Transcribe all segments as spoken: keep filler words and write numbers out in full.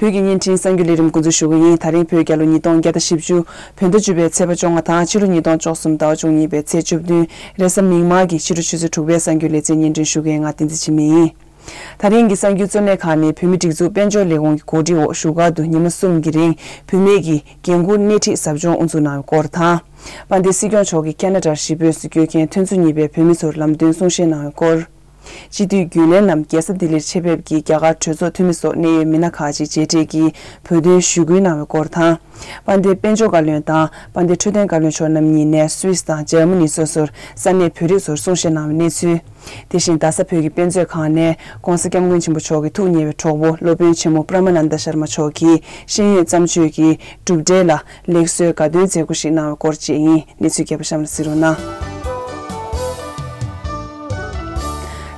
བོད་ཀྱི་བརྙན་འཕྲིན་གསར་འགྱུར་ལས་རིམ་འགོ་འཛུགས་ཞུ་གི་ཡིན། ད་རིང་བོད་རྒྱལ་ལོ་ཉིས་སྟོང་བརྒྱ་དང་བཞི་བཅུ། བོད་ཟླ་བཅུ་པའི་ཚེས་པ་བཅོ་ལྔ་དང་ཕྱི་ལོ་ཉིས་སྟོང་བཅུ་གསུམ་ཟླ་བ་བཅུ་གཉིས་པའི་ཚེས་བཅུ་བདུན། རེས་གཟའ་མིག་དམར་གྱི་ཕྱི་དྲོ་ཆུ་ཚོད་དྲུག་པའི་གསར་འགྱུར་ལེ་ཚན་སྙན་སྒྲོན་ཞུ་མཁན་ང་བསྟན་འཛིན་འཆི་མེད་ཡིན། ད་རིང་གི་གསར་འགྱུར་གཙོ་གནད་ཁག་ནི། བོད་མིའི་སྒྲིག་འཛུགས་དཔལ་འབྱོར་ལས་ཁུངས་ཀྱི་གོ་སྒྲིག་འོག་བཞུགས་སྒར་དུ་ཉི་མ་གསུམ་གྱི་རིང་བུད་མེད་ཀྱི་འགན་འཁུར་སྣེ་ཁྲིད་ཟབ་སྦྱོང་དབུ་འཛུགས་གནང་བའི་སྐོར་དང་། དཔལ་ལྡན་སྲིད་སྐྱོང་མཆོག་གིས་ཁེ་ན་ཌར་གཞིས་སྤོས་སུ་བསྐྱོད་མཁན་ཐོན་ཚུལ་གཉིས་པའི་བོད་མི་ཚོར་ལམ་སྟོན་གསུང་བཤད་གནང་བའི་སྐོར། སྤྱི་འཐུས་རྒྱུན་ལས་རྣམས་རྒྱལ་ས་ལྡི་ལིར་ཆེད་ཕེབས་ཀྱིས་རྒྱ་གར་གྲོས་ཚོགས་འཐུས་མི་སོགས་གནད་ཡོད་མི་སྣ་ཁག་ཅིག་མཇལ་འཕྲད་ཀྱིས་བོད་དོན་ཞུ་སྐུལ་གནང་བའི་སྐོར་དང་། དཔལ་ལྡན་དཔལ་འབྱོར་བཀའ་བློན་དང་དཔལ་ལྡན་འཕྲོད་བསྟེན་བཀའ་བློན་མཆོག་རྣམ་གཉིས་ནས་སུད་སི་དང་འཇར་མ་ནི་སོ་སོར་ས་གནས་བོད་རིགས་ཚོར་གསུང་བཤད་གནང་བའི་གནས་ཚུལ། དེ་བཞིན་རྡ་ས་བོད་ཀྱི་དཔེ་མཛོད་ཁང་ནས་༧གོང་ས་༧སྐྱབས་མགོན་ཆེན་པོ་མཆོག་གི་ཐུགས་མཉེས་པའི་གྲོགས་པོ་སློབ་དཔོན་ཆེན་མོ་པྲ་མ་ནན་ད་ཤར་མ་མཆོག་གིས་ཤེས་ཡོན་བརྩམས་ཆོས་ཀྱི་གྲུབ་འབྲས་ལ་ལེགས་གསོའི་དགའ་སྟོན་མཛད་སྒོ་ཞིག་གནང་བའི་སྐོར་བཅས་ཡིན། གནས་ཚུལ་རྒྱས་པ་གཤམ་ལ་གཟིགས་རོགས་གནང་།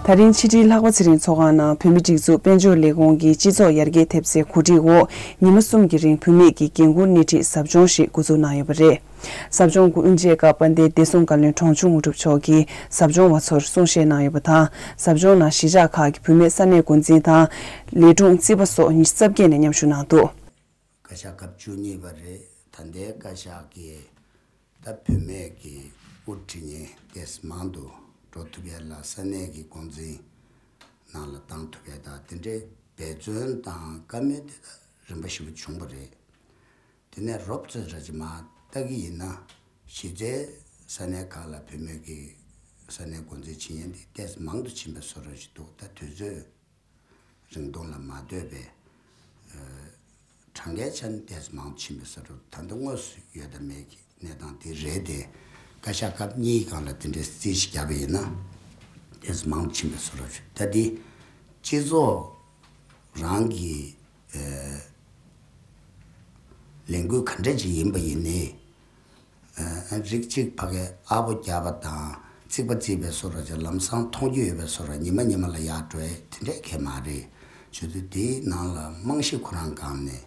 ད་རིང་ཕྱི་དྲིལ་ལྷག་པ་ཚེ་རིང་ཚོགས་ཁང་ནང་བོད་མིའི་སྒྲིག་འཛུགས་དཔལ་འབྱོར་ལས་ཁུངས་ཀྱི་སྤྱི་ཚོགས་ཡར་རྒྱས་ཐེབས་རྩའི་གོ་སྒྲིག་འོག་ཉི་མ་གསུམ་གྱི་རིང་བུད་མེད་ཀྱི་འགན་འཁུར་སྣེ་ཁྲིད་ཟབ་སྦྱོང་ཞིག་འགོ་འཛུགས་གནང་ཡོད་པ་རེད། ཟབ་སྦྱོང་གི་དབུ་འབྱེད་སྐབས་དཔལ་ལྡན་བདེ་སྲུང་བཀའ་བློན་འབྲོང་ཆུང་དངོས་གྲུབ་མཆོག་གིས་ཟབ་སྦྱོང་བ་ཚོར་གསུང་བཤད་གནང་ཡོད་པ་དང་། ཟབ་སྦྱོང་ནང་གཞིས་ཆགས་ཁག་གི་བུད་མེད་ས་གནས་འགོ་འཛིན་དང་། ལས་དྲུང་རྩིས་པ་སོགས་ཉི་ཤུ་རྩ་བརྒྱད་ནས་མཉམ་ཞུགས་གནང་འདུག། བཀའ་ཤག་སྐབས་བཅུ་གཉིས་པ་རེད། ད་ལྟའི་བཀའ་ཤག་གི་ད་བུད་མེད་ཀྱི་དབུ་ཁྲིད་མཁན་ཏོག་ཙམ་མང་དུ་འགྲོ་ཐུབ་ཡ་ལ་ས་གནས་ཀྱི་འགོ་འཛིན་ནང་ལ་བཏང་ཐུབ་ཡ་དང་དེ་འདྲའི་འབད་བརྩོན་དང་བཀའ་མོལ་དེ་དག་རིམ་པ་ཞིབ་པོ་བྱུང་བ་རེད། དེ་ནས་རོབ་ཙམ་ར་ཅིག་མར་ལྟ་གི་ཡིན་ན་གཞི་རྩའི་ས་གནས་ཁག་ལ་བུད་མེད་ཀྱི་ས་གནས་འགོ་འཛིན་བྱེད་མཁན་དེ་ཏོག་ཙམ་མང་དུ་ཕྱིན་པའི་བཟོ་འདྲ་ཞིག་འདུག། ད་དུས་ཚོད་རིང་ཐུང་ལ་མ་ལྟོས་པའི་གྲངས་ཀའི་ཆ་ནས་ཏོག་ཙམ་མང་དུ་ཕྱིན་པའི་བཟོ་འདྲ། ད་ལྟ་དངོས་སུ་ཡོད་དང་མེད་ཀྱི་གནས་སྟངས་དེ་རེད་དེ། བཀའ་ཤག་སྐབས་གཉིས་སྒང་ལ་དེ་འདྲའི་རྩིས་ཤིག་བརྒྱབ་པ་ཡིན་ན་ཏོག་ཙམ་མང་དུ་ཕྱིན་པའི་བཟོ་འདྲ་ཞིག། ད་དེ་སྤྱི་ཚོགས་རང་གི་ལས་འགུལ་ག་འདྲ་ཅིག་ཡིན་པ་ཡིན་ནའི། རིགས་གཅིག་ཕ་གིའི་ཨ་ཕོ་རྒྱབ་པ་དང་རྩིག་པ་རྩིག་པའི་བཟོ་འདྲ་ཅིག་ལམ་སང་མཐོང་རྒྱུ་ཡོད་པའི་བཟོ་འདྲ་ཉི་མ་ཉི་མ་ལ་ཡར་འགྲོ་ཡས་དེ་འདྲས་གང་མ་རེད། བྱེད་དུས་དེའི་ནང་ལ་རྨང་གཞི་ཁོ་རང་སྒང་ནས་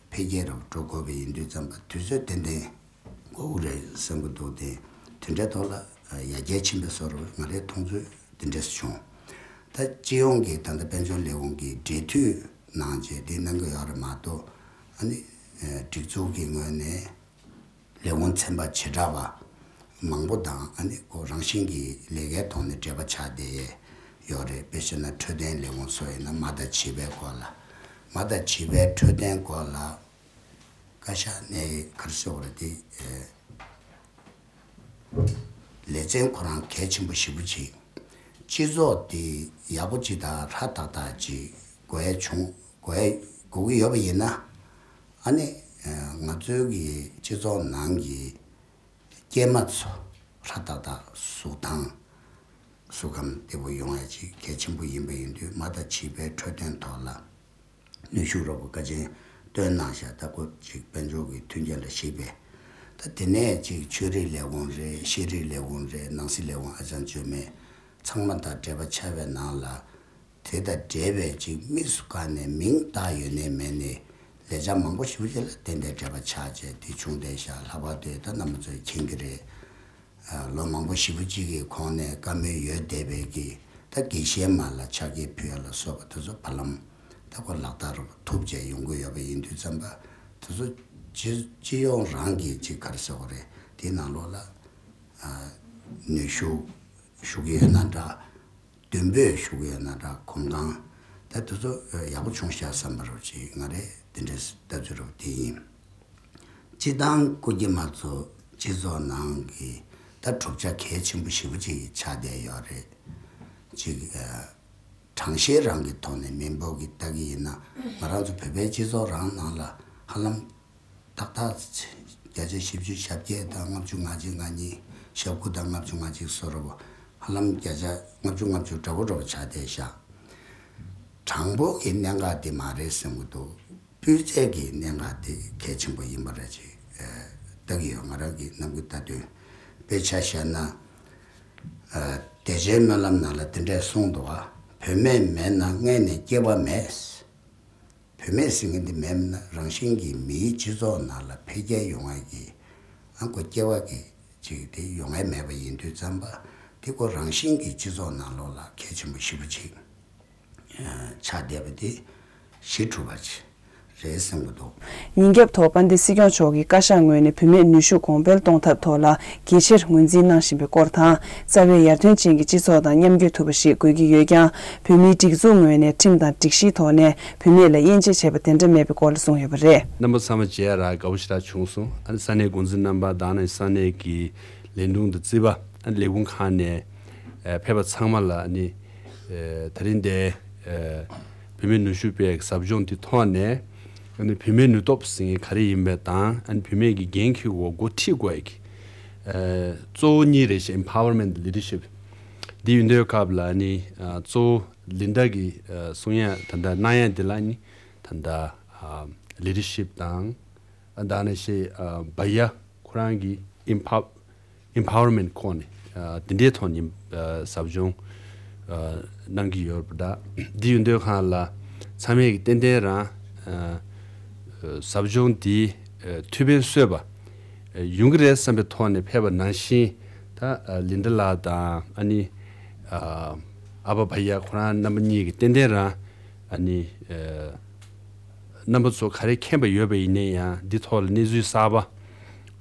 འཕེལ་རྒྱས་རུ་འགྲོ་དགོས་པ་ཡིན་དུས་ཙམ་པ་དུས་ཚོད་ཏན་ཏན་དགོས་ཀྱི་རེད་བསམ་གྱི་འདུག། དེ་དེ་འདྲའི་ཐོག་ལ་ཡར་རྒྱས་ཕྱིན་པའི་བཟོ་འདྲ་ང་རའི་མཐོང་ཚུལ་དེ་འདྲས་བྱུང་། ད་སྤྱི་ཡོངས་ཀྱི་ད་ལྟ་དཔལ་འབྱོར་ལས་ཁུངས་ཀྱི་འབྲེལ་མཐུད་གནང་བྱས་དེ་གནང་གི་ཡོད་རེད་མ་གཏོགས། ཨ་ནི་སྒྲིག་འཛུགས་ཀྱི་ངོས་ནས་ལས་ཁུངས་ཚན་པ་བྱེ་བྲག་པ་མང་པོ་དང་ཨ་ནི་ཁོ་རང་བཞིན་གྱི་ལས་ཀའི་ཐོག་ནས་འབྲེལ་བ་ཆགས་བསྡད་ཡོད་རེད། དཔེ་བཤད་ན་འཕྲོད་བསྟེན་ལས་ཁུངས་སོགས་ཡིན་ན་མ་དང་བྱིས་པའི་སྐོར་ལ། མ་དང་བྱིས་པའི་འཕྲོད་བསྟེན་སྐོར་ལ་བཀའ་ཤག་ནས་ག་རེ་ཟེར་དགོས་རེད་དེ། ལེ་ཚན་ཁོ་རང་གལ་ཆེན་པོ་ཞེ་པོ་ཅིག། སྤྱི་ཚོགས་དེ་ཡག་པོ་ཅིག་དང་སྲ་ཐག་ཐག་ཅིག་དགོས་ཡ་བྱུང་། དགོས་ཡ་དགོས་ཀྱི་ཡོད་པ་ཡིན་ན། ཨ་ནི་ང་ཚོའི་གི་སྤྱི་ཚོགས་ནང་གི་སྐྱེས་མ་ཚོ་སྲ་ཐག་ཐག་གཟུགས་ཐང་གཟུགས་ཁམས་བདེ་པོ་ཡོང་ཡ་ཅིག་གལ་ཆེན་པོ་ཡིན་པ་ཡིན་དུས་མ་དང་བྱིས་པའི་འཕྲོད་བསྟེན་ཐོག་ལ་ནུས་ཤུགས་རོབ་པོ་བཀའ་ཆེན་བཏོན་གནང་བཞག། ད་ཁོ་ཅིག་དཔལ་འབྱོར་གྱི་མཐུན་རྐྱེན་ལ་གཞིགས་པས། ད་དེ་ནས་ཅིག་ཆོས་རིག་ལས་ཁུངས་རེད། ཤེས་རིག་ལས་ཁུངས་རེད། ནང་སྲིད་ལས་ཁུངས་ཨ་ཅང་བཅོས་མེད་ཚང་མ་དང་འབྲེལ་བ་ཆགས་པའི་ནང་ལ་དེ་དང་འབྲེལ་བའི་ཅིག་དམིགས་སུ་བཀར་ནས་མིང་བཏགས་ཡོད་ནའི་མེད་ནའི་ལས་འཆར་མང་པོ་ཞེ་པོ་ཅིག་ལ་ཏན་ཏན་འབྲེལ་བ་ཆགས་བྱས་དེ་བྱུང་བསྡད་ཤག། ལྷག་པར་དུ་ད་རྣམ་པ་ཚོས་མཁྱེན་གྱི་རེད། ལོ་མང་པོ་ཞེ་པོ་ཅིག་གི་གོང་ནས་བཀའ་མོལ་ཡོད་བསྡད་པའི་གི་ད་དགེ་བཤེས་མ་ལ་ཕྱག་འཁྱེར་ཕུལ་ཡ་ལ་སོགས་པ་དེ་ཚོ་བར་ལམ་ད་ཁོ་ལག་བསྟར་ཐུབ་བྱས་ཡོང་གི་ཡོད་པ་ཡིན་དུས་ཙམ་པ་དེ་ཚོ་སྤྱི་སྤྱི་ཡོངས་རང་གི་ཅིག་ག་རེ་ཟེར་དགོས་རེད། དེའི་ནང་ལོགས་ལ་ནུས་ཤུགས་ཞུགས་ཡོད་ན་འདྲ། མདུན་སྤོས་ཞུགས་ཡོད་ན་འདྲ། གོམ་གང་ད་དེ་ཚོ་ཡག་པོ་བྱུང་ཤག་བསམ་པ་རུ་ཅིག་ང་རའི་དེ་འདྲའི་ལྟ་ཚུལ་རུ་དེ་ཡིན། སྤྱི་བཏང་སྐུ་སྐྱེས་མ་ཚོ་སྤྱི་ཚོགས་ནང་གི་ད་གྲུབ་ཆ་གལ་ཆེན་པོ་ཞེ་པོ་ཅིག་ཆགས་བསྡད་ཡོད་རེད། ཅིག་གྲངས་བཤེར་རང་གི་ཐོག་ནས་མི་འབོར་གྱི་ལྟ་གི་ཡིན་ན་ང་རང་ཚོ་བོད་པའི་སྤྱི་ཚོགས་རང་ནང་ལ་ཧ་ལམ་ཏག་ཏག་བརྒྱ་ཆ་བཞི་བཅུ་ཞེ་བརྒྱད་དང་ལྔ་བཅུ་ང་གཅིག་ང་གཉིས་ཞེ་དགུ་དང་ལྔ་བཅུ་ང་གཅིག་བཟོ་འདྲ་པོ་ཧ་ལམ་བརྒྱ་ཆ་ལྔ་བཅུ་ལྔ་བཅུ་འདྲ་པོ་འདྲ་པོ་ཆགས་བསྡད་ཤག། གྲངས་འབོར་གྱི་གནད་འགག་དེ་མ་རེད་བསམ་གྱི་འདུག། སྤུས་ཚད་ཀྱི་གནད་འགག་དེ་གལ་ཆེན་པོ་ཡིན་པ་རེད་ཅེས་ལྟ་གི་ཡོད། ང་རང་གི་ནམ་རྒྱུན་ལྟ་དོན་དཔེ་ཆ་བཞག་ན། བདེ་ཆེན་སྨོན་ལམ་ནང་ལ་དེ་འདྲས་གསུངས་འདུག་ག། བུད་མེད་མེད་ན་སྔས་ནས་སྐྱེ་བ་མེད། བུད་མེད་ཟེར་མཁན་དེ་མེད་ན་རང་བཞིན་གྱིས་མིའི་སྤྱི་ཚོགས་ནང་ལ་འཕེལ་རྒྱས་ཡོང་ཡ་གི་ཨ་ཁོ་སྐྱེ་བ་གི་ཅིག་དེ་ཡོང་ཡ་མེད་པ་ཡིན་དུས་ཙམ་པ་དེ་ཁོ་རང་བཞིན་གྱིས་སྤྱི་ཚོགས་ནང་ལོགས་ལ་གལ་ཆེན་པོ་ཞེ་པོ་ཅིག་ཆགས་བསྡད་པ་དེ་ ཞེ་དྲག་པ་ཅིག་རེད་བསམ་གྱི་འདུག་ཉིན་རྒྱབ་ཐོག་དཔལ་ལྡན་སྲིད་སྐྱོང་མཆོག་གིས་བཀའ་ཤག་ངོས་ནས་བུད་མེད་ནུས་ཤུགས་གོང་འཕེལ་གཏོང་ཐབས་ཐོག་ལ་གལ་ཆེར་ངོས་འཛིན་གནང་བཞིན་པའི་སྐོར་དང་། རྩ་བའི་ཡར་ཐོན་ཅན་གྱི་སྤྱི་ཚོགས་དང་མཉམ་འགུལ་ཐུབ་པ་ཞིག་དགོས་ཀྱི་ཡོད་ཀྱང་། བོད་མིའི་སྒྲིག་འཛུགས་ངོས་ནས་ཁྲིམས་དང་སྒྲིག་གཞིའི་ཐོག་ནས་བུད་མེད་ལ་དབྱེ་འབྱེད་བྱས་པ་དེ་འདྲ་མེད་པའི་སྐོར་ལ་གསུངས་ཡོད་པ་རེད། རྣམ་པ་ཚང་མ་མཇལ་ཡ་རག་དགའ་པོ་ཞེ་དྲག་བྱུང་སོང་། ཨ་ནི་ས་གནས་འགོ་འཛིན་རྣམ་པ་དང་ནི་ས་གནས་ཀྱི་ལས་དྲུང་དང་རྩིས་པ། ཨ་ནི་ལས་ཁུངས་ཁག་ནས་ཨ་ཕེབས་པ་ཚང་མ་ལ་ཨ་ནི་ཨ་ད་རིང་འདིར་ཨ་བུད་མེད་ནུས་ཤུགས་སྤེལ་ཟབ་སྦྱོང་དེ་ཐོག་ནས་ཨ་ནི་བུད་མེད་ནུས་སྟོབས་ཟེར་མཁན་ག་རེ་ཡིན་པ་དང་། ཨ་ནི་བུད་མེད་ཀྱི་འགན་འཁྱེར་དགོས་འགོ་ཁྲིད་དགོས་ཡ་གི་ཨ་གཙོ་བོ་གཉིས་རེད་ཤག Empowerment, Leadership། འདི་ཡིན་དུས་སྐབས་ལ་ཨ་ནི་ཨ་གཙོ་བོ་ལིན་ཌ་གིས་ཨ་གསུང་ཡ་ད་ལྟ་གནང་ཡ་འདི་ལ་ཨ་ནི་ད་ལྟ་ཨ་Leadership དང་། ཨ་ད་ནི་ཤེས་ཨ་བ་ཡ་ཁོ་རང་གི་Empower- Empowerment ཁོ་ནས་ཨ་དེ་འདྲའི་ཐོག་ནས་ཨ་ཟབ་སྦྱོང་ཨ་གནང་གི་ཡོད་པ་འདྲ། འདི་ཡོད་དུས་སྒང་ལ་ཚང་མས་ཀྱི་ཏན་ཏན་རང་ཨ་ཟབ་སྦྱོང་འདི་ཨ་ཐུགས་ཕན་གསོས་པ་ཨ་ཡོང་གི་རེད་བསམ་པའི་ཐོག་ནས་ཕེབས་པ་ནང་བཞིན། ད་ཨ་ལིན་ཌ་ལགས་དང་ཨ་ནི་ཨ་ཨ་བ་བ་ཡ་ཁོ་རང་རྣམ་པ་གཉིས་ཀྱིས་ཏན་ཏན་རང་ཨ་ནི་ཨ་རྣམ་པ་ཚོ་ག་རེ་མཁྱེན་པ་ཡོད་པ་ཡིན་ནའི་ཡང་འདི་ཐོག་ལ་གནས་ཚུལ་གསར་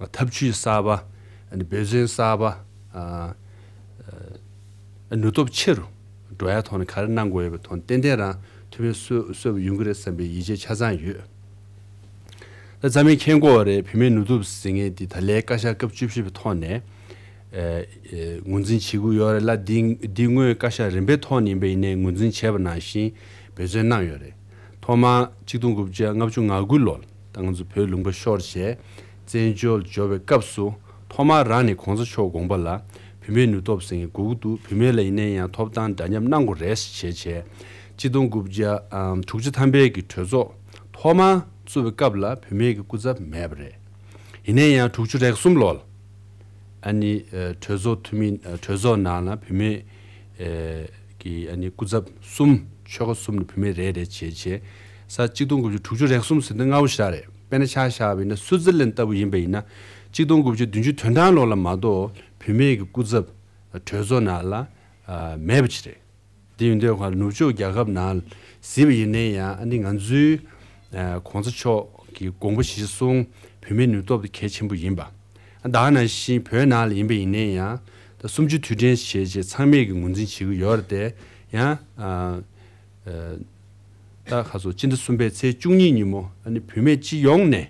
པ། ཐབས་ཇུས་གསར་པ། འབད་བརྩོན་གསར་པ། ནུས་སྟོབས་ཆེ་རུ་འགྲོ་ཡ་ཐོག་ནས་ག་རེ་གནང་དགོས་ཡོད་པའི་ཐོག་ནས་ཏན་ཏན་རང་ཐུགས་ཕན་གསོས་གསོས་པ་ཡོང་གི་རེད་བསམ་པའི་ཡིད་ཆེས་ཆ་ཚང་ཡོད། ད་རྩ་མེད་མཁྱེན་གོ་རེད། བུད་མེད་ནུས་སྟོབས་ཟེར་མཁན་འདི་ད་ལའི་བཀའ་ཤག་སྐབས་བཅུ་བཞི་པའི་ཐོག་ནས་ཨེ་ཨེ་ངོས་འཛིན་བྱེད་ཀྱི་ཡོད་རེད་ལ། འདི་འདི་སྔོན་བཀའ་ཤག་རིམ་པའི་ཐོག་ནས་ཡིན་པ་ཡིན་ནའི་ངོས་འཛིན་བྱས་པ་ནང་བཞིན་འབད་བརྩོན་གནང་ཡོད་རེད། ཐོག་མར་གཅིག་སྟོང་དགུ་བརྒྱ་ལྔ་བཅུ་ང་དགུ་ལོར་ད་ང་ཚོ་བོད་ལུང་པ་ཤོར་བྱས་བཙན་བྱོལ་འབྱོར་བའི་སྐབས་སུ་ཐོག་མར་རང་ནས་གོང་ས་མཆོག་དགོངས་པ་ལ་བུད་མེད་ནུས་སྟོབས་ཟེར་མཁན་དགོས་ཀྱི་འདུག་བུད་མེད་ལ་ཡིན་ནའི་ཡང་ཐོབ་ཐང་འདྲ་མཉམ་གནང་དགོས་རེད་ཞེས་བྱས། གཅིག་སྟོང་དགུ་བརྒྱ་དྲུག་ཅུ་ཐམ་པའི་གི་གྲོས་ཚོགས་ཐོག་མར་བཙུགས་པའི་སྐབས་ལ་བུད་མེད་ཀྱི་སྐུ་ཚབ་མེད་པ་རེད། ཡིན་ནའི་ཡང་དྲུག་ཅུ་རེ་གསུམ་ལོར་ཨ་ནི་ཨ་གྲོས་ཚོགས་འཐུས་མི་ཨ་གྲོས་ཚོགས་ནང་ལ་བུད་མེད་ཨ་ཀྱི་ཨ་ནི་སྐུ་ཚབ་གསུམ། ཆོལ་ཁ་གསུམ་ནས་བུད་མེད་རེ་རེ་བྱས་བྱས། ས་གཅིག་སྟོང་དགུ་བརྒྱ་དྲུག་ཅུ་རེ་གསུམ་ཟེར་དུས་སྔ་པོ་ཞིག་རེད། དཔེར་ན་ཆ་བཞག་པ་ཡིན་ན་སུའུ་ཙི་ལན་ལྟ་བུ་ཡིན་པ་ཡིན་ན་གཅིག་སྟོང་དགུ་བརྒྱ་བདུན་ཅུ་དོན་གྲངས་ལོ་ལ་མ་གཏོགས་བུད་མེད་ཀྱི་སྐུ་ཚབ་གྲོས་ཚོགས་ནང་ལ་ཨ་མེད་པ་ཅིག་རེད། དེ་ཡིན་དུས་ཁོང་ནུབ་ཕྱོགས་རྒྱལ་ཁབ་ནང་གཟིགས་པ་ཡིན་ནའི་ཡང་ཨ་ནི་ང་ཚོའི་ཨ་གོང་ས་མཆོག་གི་དགོངས་པ་གཞིར་བཟུང་བུད་མེད་ནུས་སྟོབས་དེ་གལ་ཆེན་པོ་ཡིན་པ། ད་ག་ནང་བཞིན་བོད་ནང་ལ་ཡིན་པ་ཡིན་ནའི་ཡང་ད་གསུམ་བཅུའི་དུས་དྲན་བྱས་རྗེས་ཚང་མས་ཀྱི་ངོས་འཛིན་བྱེད་ཀྱི་ཡོད་རེད་དེ། ཡང་ཨ་ཨ་ད་ཁ་སོ་སྤྱི་ཟླ་གསུམ་པའི་ཚེས་བཅུ་གཉིས་ཉིན་མོ་ཨ་ནི་བུད་མེད་སྤྱི་ཡོངས་ནས་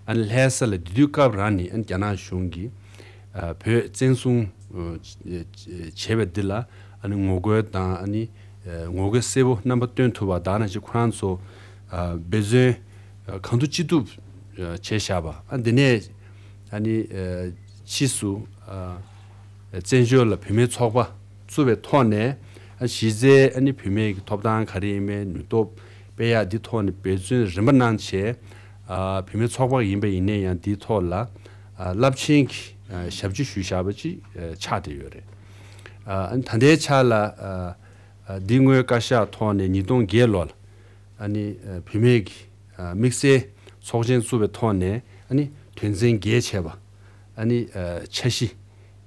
ཨ་ནི་ལྷ་ས་ལ་དེ་དུས་སྐབས་རང་ནས་ཨ་ནི་རྒྱ་ནག་གཞུང་གིས་ཨ་བོད་བཙན་བཟུང་ཨ་བྱས་པ་འདི་ལ་ཨ་ནི་ངོ་རྒོལ་དང་ཨ་ནི་ཨ་ངོ་རྒོལ་གསལ་པོ་རྣམ་པ་སྟོན་ཐུབ་པ། ད་ག་ནང་བཞིན་ཁོ་རང་ཚོ་ཨ་འབད་བརྩོན་ཨ་གང་ཐུབ་ཅི་ཐུབ་ཨ་བྱས་བཞག་པ། ཨ་འདི་ནས་ཨ་ནི་ཨ་ཕྱིས་སུ་ཨ་བཙན་བྱོལ་ལ་བུད་མེད་ཚོགས་པ་བཙུགས་པའི་ཐོག་ནས་ཨ་གཞི་རྩའི་ཨ་ནི་བུད་མེད་ཀྱི་ཐོབ་ཐང་ག་རེ་ཡིན་མིན། ནུས་སྟོབས་སྤེལ་ཡག་འདི་ཐོག་ནས་འབད་བརྩོན་རིམ་པ་གནང་བྱས། ཨ་བུད་མེད་ཚོགས་པ་ཡིན་པ་ཡིན་ནའི་ཡང་འདིའི་ཐོག་ལ་ཨ་རླབས་ཆེན་གྱི་ཨ་ཞབས་ཕྱི་ཞུས་བཞག་པ་ཅིག་ཨ་ཆགས་བསྡད་ཡོད་རེད། ཨ་ཨ་ནི་ད་ལྟའི་ཆ་ལ་ཨ་ཨ་འདི་སྔོན་བཀའ་ཤག་ཐོག་ནས་ཉིས་སྟོང་བརྒྱད་ལོར་ཨ་ནི་ཨ་བུད་མེད་ཀྱི་ཨ་དམིགས་བསལ་ཚོགས་ཆེན་བཙུགས་པའི་ཐོག་ནས་ཨ་ནི་དོན་ཚན་བརྒྱད་བྱས་པ། ཨ་ནི་ཨ་འཆར་གཞི་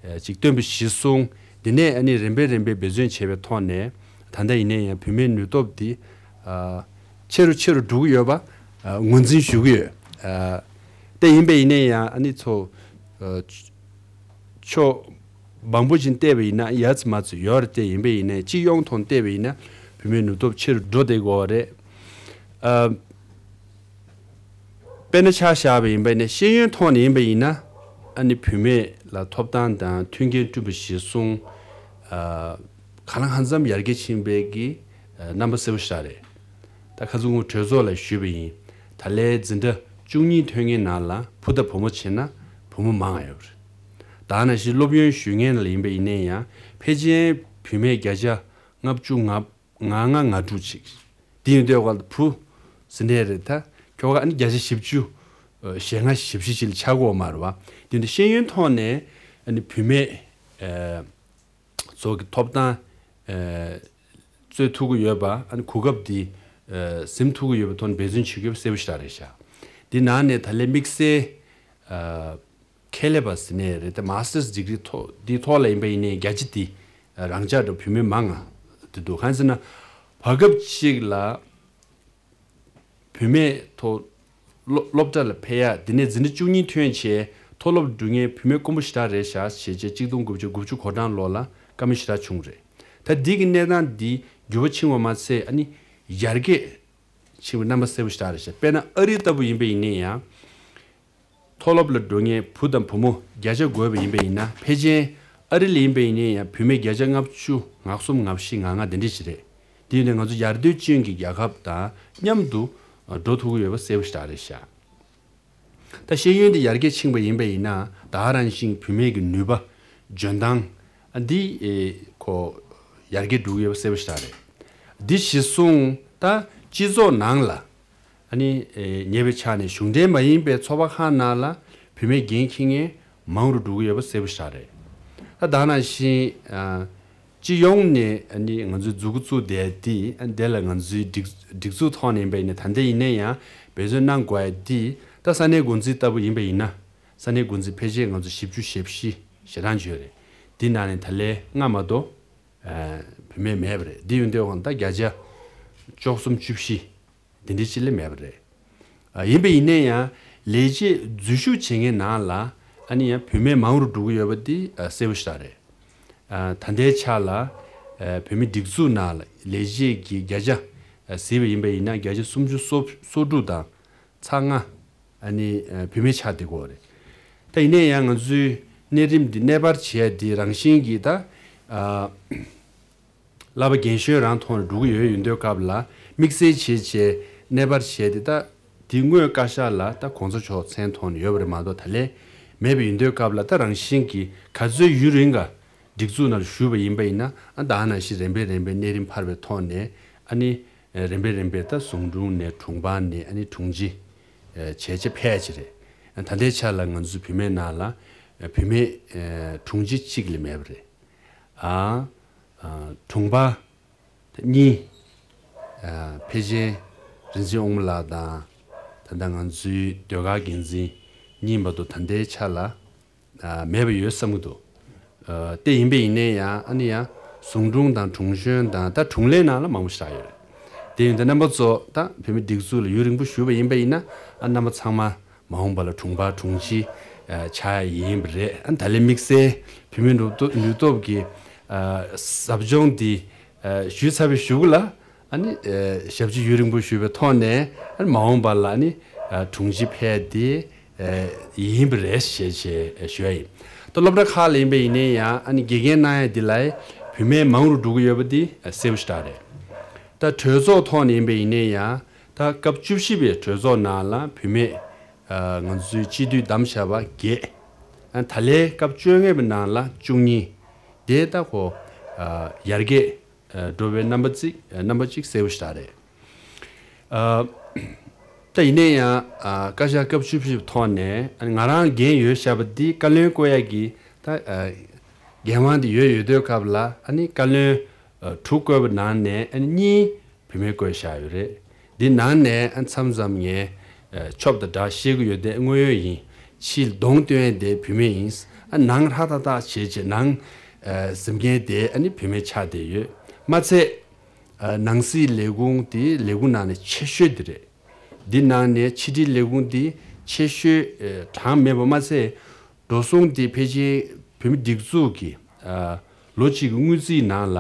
ཨ་ཅིག་བཏོན་པ་གཞིར་བཟུང་། འདི་ནས་ཨ་ནི་རིམ་པས་རིམ་པས་འབད་བརྩོན་བྱས་པའི་ཐོག་ནས་ད་ལྟ་ཡིན་ནའི་ཡང་བུད་མེད་ནུས་སྟོབས་འདི་ཨ་ཆེ་རུ་ཆེ་རུ་འགྲོ་གི་ཡོད་པ་ཨ་ངོས་འཛིན་ཞུ་གི་ཡོད། ཨ་དེ་ཡིན་པས་ཡིན་ནའི་ཡང་ཨ་ནི་ཚོ་ཨ་ཕྱོགས་མང་པོ་ཅིག་བལྟས་པ་ཡིན་ན་ཡ་ཙི་མ་ཙི་ཡོད་རེད། དེ་ཡིན་པས་ཡིན་ནའི་སྤྱི་ཡོངས་ཐོག་བལྟས་པ་ཡིན་ན་བུད་མེད་ནུས་སྟོབས་ཆེ་རུ་འགྲོ་བསྡད་ཀྱི་ཡོད་རེད། ཨ། དཔེར་ན་ཆ་བཞག་པ་ཡིན་པ་ནི་ཤེས་ཡོན་ཐོག་ནས་ཡིན་པ་ཡིན་ན་ཨ་ནི་བུད་མེད་ལ་ཐོབ་ཐང་དང་མཐུན་རྐྱེན་བསྐྲུན་པ་གཞིར་བཟུང་ཨ་གང་ལ་གང་འཚམ་ཡར་རྒྱས་ཕྱིན་པའི་གི་ཨ་རྣམ་པ་གསལ་པོ་ཞིག་རེད། ད་ཁ་སང་ངོ་གྲོས་ཚོགས་ལ་ཞུས་པ་ཡིན། ད་ལན་འཛིན་གྲྭ་བཅུ་གཉིས་ཐོན་མཁན་ནང་ལ་བུ་དང་བུ་མོ་བྱས་ན་བུ་མོ་མང་ང་ཡོད་རེད། ད་ནང་བཞིན་སློབ་ཡོན་ཞུ་མཁན་ལ་ཡིན་པ་ཡིན་ནའི་ཡང་ཕལ་ཆེར་བུད་མེད་བརྒྱ་ཆ་ལྔ་བཅུ་ང་ལྔ་ལྔ་ང་དྲུག་ཅིག་དེ་ཡིན་དུས་ཀ་བུ་ཟེར་ནའི་རེད། ད་ཁྱོ་ག་ཨ་ནི་བརྒྱ་ཆ་བཞི་བཅུ་ཞེ་ལྔ་བཞི་བཅུ་ཞིག་ལ་ཆགས་ཀྱི་ཡོད་མ་རེད་པ། དེ་ཡིན་དུས་ཤེས་ཡོན་ཐོག་ནས་ཨ་ནི་བུད་མེད་ཚོ་གི་ཐོབ་ཐང་རྩོད་ཐུབ་ཀྱི་ཡོད་པ། ཨ་ནི་གོ་སྐབས་འདི་ཟིན་ཐུབ་ཀྱི་ཡོད་པའི་ཐོག་ནས་འབད་བརྩོན་བྱེད་དགོས་པ་གསལ་པོ་ཞེ་དྲག་རེད་ཤག་དེ་ནང་ནས་ད་ལན་དམིགས་བསལ་ཁེ་ལས་པ་ཟེར་ནའི་རེད། ད་མ་སི་ཊར་སི་ཌི་གི་རི་ཐོག་འདིའི་ཐོག་ལ་ཡིན་པ་ཡིན་ནའི་རྒྱ་ཆེ་འདི་རང་འཇགས་འགྲོ་བུད་མེད་མང་ང་འདི་འདུག་གང་ཟེར་ན་བར་སྐབས་ཅིག་ལ་ བུད་མེད་ཐོག་སློབ་སློབ་གྲྭ་ལ་ཕེབས་ཡ་དེ་ནས་འཛིན་གྲྭ་བཅུ་གཉིས་ཐོན་བྱས་མཐོ་སློབ་འགྲོ་མཁན་བུད་མེད་དཀོན་པོ་ཞེ་དྲག་རེད་ཤག་བྱས་རྗེས་གཅིག་སྟོང་དགུ་བརྒྱ་དགུ་བཅུ་གོ་གྲངས་ལོ་ལ་དཀའ་མོ་ཞེ་དྲག་བྱུང་རེད། ད་འདི་གི་གནས་སྟངས་འདི་འགྱུར་བ་ཕྱིན་པ་མ་ཚད་ཨ་ནི་ཡར་རྒྱས་ཕྱིན་པའི་རྣམ་པ་གསལ་པོ་ཞེ་དྲག་རེད་ཤག་དཔེར་ན་ཨ་རི་ལྟ་བུ་ཡིན་པ་ཡིན་ན་ཡང་། མཐོ་སློབ་ལ་འགྲོ་མཁན་བུ་དང་བུ་མོ་བརྒྱ་ཆ་བགོས་པ་ཡིན་པ་ཡིན་ན་ཕལ་ཆེར་ཨ་རི་ལ་ཡིན་པ་ཡིན་ན་ཡང་བུད་མེད་བརྒྱ་ཆ་ལྔ་བཅུ་ང་གསུམ་ང་བཞི་ང་ལྔ་དེ་འདྲ་ཞིག་རེད། དེ་ཡིན་དུས་ང་ཚོ་ཡར་ཐོན་ཅན་གྱི་རྒྱལ་ཁབ་དང་མཉམ་དུ་འགྲོ་ཐུབ་ཀྱི་ཡོད་པ་གསལ་པོ་ཞེ་དྲག་རེད་ཤག་ད་ཤེས་ཡོན་དེ་ཡར་རྒྱས་ཕྱིན་པ་ཡིན་པ་ཡིན་ན་ད་ག་རང་བཞིན་བུད་མེད་ཀྱི་ནུས་པ་འཇོན་ཐང་འདི་ཨེ་ཁོ་ཡར་རྒྱས་འགྲོ་གི་ཡོད་པ་གསལ་པོ་ཞེ་དྲག་རེད། འདི་གཞིར་བཟུང་ད་སྤྱི་ཚོགས་ནང་ལ་ཨ་ནི་ཨེ་ཉེ་བའི་ཆ་ནས་གཞུང་འབྲེལ་མ་ཡིན་པའི་ཚོགས་པ་ཁག་ནང་ལ་བུད་མེད་འགན་འཁྱེར་མཁན་མང་རུ་འགྲོ་གི་ཡོད་པ་གསལ་པོ་ཞེ་དྲག་རེད། ད་ད་ག་ནང་བཞིན་ཨ། སྤྱི་ཡོངས་ནས་ཨ་ནི་ང་ཚོའི་མཛུབ་གུ་བཙུགས་བསྡད་དེ་ཨ་ནི་དེ་ལ་ང་ཚོའི་སྒྲིག་སྒྲིག་འཛུགས་ཐོག་ནས་ཡིན་པ་ཡིན་ན་ད་ལྟ་ཡིན་ན་ཡང་འབད་བརྩོན་གནང་དགོས་ཡ་དེ་ད་ས་གནས་འགོ་འཛིན་ལྟ་བུ་ཡིན་པ་ཡིན་ན་ས་གནས་འགོ་འཛིན་ཕལ་ཆེར་ང་ཚོ་བཞི་བཅུ་ཞེ་བཞི་ཞེ་གྲངས་ཡོད་རེད། དེ་ནང་ནས་ད་ལན་ལྔ་མ་གཏོགས་ཨ་བུད་མེད་མེད་པ་རེད། དེ་ཡིན་དུས་ད་བརྒྱ་ཆ་བཅུ་གསུམ་བཅུ་བཞི་འདི་འདྲའི་ཅིག་ལས་མེད་པ་རེད། ཨ་ཡིན་པ་ཡིན་ན་ཡང་ལས་བྱེད་འཛུལ་ཞུགས་བྱེད་མཁན་ནང་ལ་ཨ་ནི་ཡང་བུད་མེད་མང་རུ་འགྲོ་གི་ཡོད་པ་འདི་ཨ་གསལ་པོ་ཞེ་དྲག་རེད། ཨ་ད་ལྟའི་ཆ་ལ་ཨ་བུད་མེད་སྒྲིག་འཛུགས་ནང་ལ་ལས་བྱེད་ཀྱི་བརྒྱ་ཆ་ཨ་གཟིགས་པ་ཡིན་པ་ཡིན་ན་བརྒྱ་ཆ་སུམ་ཅུ་སོ་སོ་དྲུག་དང་ཚེག་ལྔ་ཨ་ནི་ཨ་བུད་མེད་ཆགས་བསྡད་ཀྱི་ཡོད་རེད། ད་ཡིན་ན་ཡང་ང་ཚོའི་གནས་རིམ་འདི་གནས་སྤར་བྱས་ཏེ་རང་བཞིན་གྱིས་ད་ཨ། བསླབ་པ་རྒན་གཞོན་རང་ཐོག་ནས་འགྲོ་གི་ཡོད་ཡོད་དུས་སྐབས་ལ་དམིགས་བསལ་བྱས་བྱས་གནས་སྤར་བྱས་ཏེ་ད་དེ་དངོས་བཀའ་ཤག་ལ་ད་གོང་ས་མཆོག་མཚན་ཐོག་ནས་ཡོད་པ་རེད་མ་གཏོགས་ད་ལན་མེད་པ་ཡིན་དུས་སྐབས་ལ་ད་རང་བཞིན་གྱིས་ག་ཚོད་ཡུན་རིང་ག་སྒྲིག་འཛུགས་ནང་ལ་ཞུགས་པ་ཡིན་པ་ཡིན་ན་ཨ་ད་ཨ་ནང་བཞིན་རིམ་པས་རིམ་པས་གནས་རིམ་འཕར་བའི་ཐོག་ནས་ཨ་ནི་རིམ་པས་རིམ་པས་ད་ཟུང་དྲུང་ནས་དྲུང་འཕར་ནས་ཨ་ནི་དྲུང་ཆེ་བྱས་བྱས་ཕེབས་ཀྱི་རེད། ད་ལྟའི་ཆ་ལ་ང་ཚོ་བུད་མེད་ནང་ལ་བུད་མེད་དྲུང་ཆེ་གཅིག་ལས་མེད་པ་རེད། ཨ། ཨ་དྲུང་འཕར་གཉིས། ཨ་ཕལ་ཆེར་རིག་འཛིན་དབང་མོ་ལགས་དང་ད་ལྟ་ང་ཚོའི་ཟློས་གར་འགན་འཛིན་གཉིས་བར་དུ་ད་ལྟའི་ཆ་ལ་ཨ་མེད་པ་ཡོད་བསམ་གྱི་འདུག་ཨ་དེ་ཡིན་པ་ཡིན་ན་ཡང་ཨ་ནི་ཡང་ཟུང་དྲུང་དང་དྲུང་གཞོན་དང་ད་དྲུང་ལས་ནང་ལ་མང་པོ་ཞིག་ཡོད་རེད། དེ་ཡིན་དུས་རྣམ་པ་ཚོ་ད་བོད་མི་སྒྲིག་འཛུགས་ལ་ཡུན་རིང་པོ་བཞུགས་པ་ཡིན་པ་ཡིན་ན་ཨ་རྣམ་པ་ཚང་མ། མ་འོངས་པ་ལ་དྲུང་འཕར་དྲུང་ཆེ་ཨ་ཆགས་ཡིན་པ་རེད། ཨ་ད་ལན་དམིགས་བསལ་བུད་མེད་ནུས་སྟོབས་ནུས་སྟོབས་ཀྱི་ཨ་ཟབ་སྦྱོང་འདི་ཨ་ཞུས་ཚར་བའི་གཞུག་ལ་ཨ་ནི་ཨ་ཞབས་ཕྱི་ཡུན་རིང་པོ་ཞུས་པའི་ཐོག་ནས་ཨ་ནི་མ་འོངས་པ་ལ་ཨ་ནི་ཨ་དྲུང་ཆེ་ཕེབས་ཏེ་ཨ་ཡིན་པ་རེད་ཞེས་ཞེས་ཞུ་ཡ་ཡིན། ད་སློབ་གྲྭ་ཁག་ལ་ཡིན་པ་ཡིན་ན་ཡང་ཨ་ནི་དགེ་རྒན་གནང་ཡ་འདི་ལ་བུད་མེད་མང་རུ་འགྲོ་གི་ཡོད་པ་འདི་ཨ་གསལ་པོ་ཞེ་དྲག་རེད། ད་གྲོས་ཚོགས་ཐོག་ནས་ཡིན་པ་ཡིན་ན་ཡང་ད་སྐབས་བཅུ་བཞི་པའི་གྲོས་ཚོགས་ནང་ལ་བུད་མེད་ཨ་ང་ཚོའི་སྤྱི་འཐུས་བདམས་བཞག་པ་བརྒྱད། ཨ་ད་ལན་སྐབས་བཅོ་ལྔ་པའི་ནང་ལ་བཅུ་གཉིས། དེ་ད་ཁོ་ཨ་ཡར་རྒྱས་ཨ་འགྲོ་བའི་རྣམ་པ་གཅིག་ཨ་རྣམ་པ་གཅིག་གསལ་པོ་ཞིག་རེད། ཨ་ད་ཡིན་ན་ཡང་ཨ་བཀའ་ཤག་སྐབས་བཅུ་བཞི་པའི་ཐོག་ནས་ཨ་ང་རང་འགན་ཡོད་བཞག་པ་འདི་བཀའ་བློན་བསྐོ་ཡག་གི་ད་ཨ་འགན་དབང་འདི་ཡོད་ཡོད་དུས་སྐབས་ལ་ཨ་ནི་བཀའ་བློན་ཨ་དྲུག་བསྐོས་པའི་ནང་ནས་ཨ་ནི་གཉིས་བུད་མེད་བསྐོས་བཞག་ཡོད་རེད། འདི་ནང་ནས་ཨ་མཚམས་མཚམས་ངས་ཨ་ཆོབ་དང་སྦྲགས་བཤད་ཀྱི་ཡོད་དེ་དངོས་ཡོད་ཡིན། ཕྱིའི་གདོང་སྟོན་ཡས་དེ་བུད་མེད་ཡིན། ཨ་ནང་ཧྲ་ཏག་ཏག་བྱས་བྱས་ནང་ཨ་གཟིམ་མཁན་དེ་ཨ་ནི་བུད་མེད་ཆགས་བསྡད་ཡོད། མ་ཚད་ཨ་ནང་སྲིད་ལས་ཁུངས་དེ་ལས་ཁུངས་ནང་ནས་ཆེ་ཤོས་དེ་རེད། འདི་ནང་ནས་ཕྱི་དྲིལ་ལས་ཁུངས་དེ་ཆེ་ཤོས་ཨ་གྲངས་མེད་པ་མ་ཚད། འགྲོ་སོང་དེ་ཕལ་ཆེར་བོད་མི་སྒྲིག་འཛུགས་ཀྱི་ཨ་ལོ་གཅིག་གི་དངུལ་རྩིས་ནང་ལ་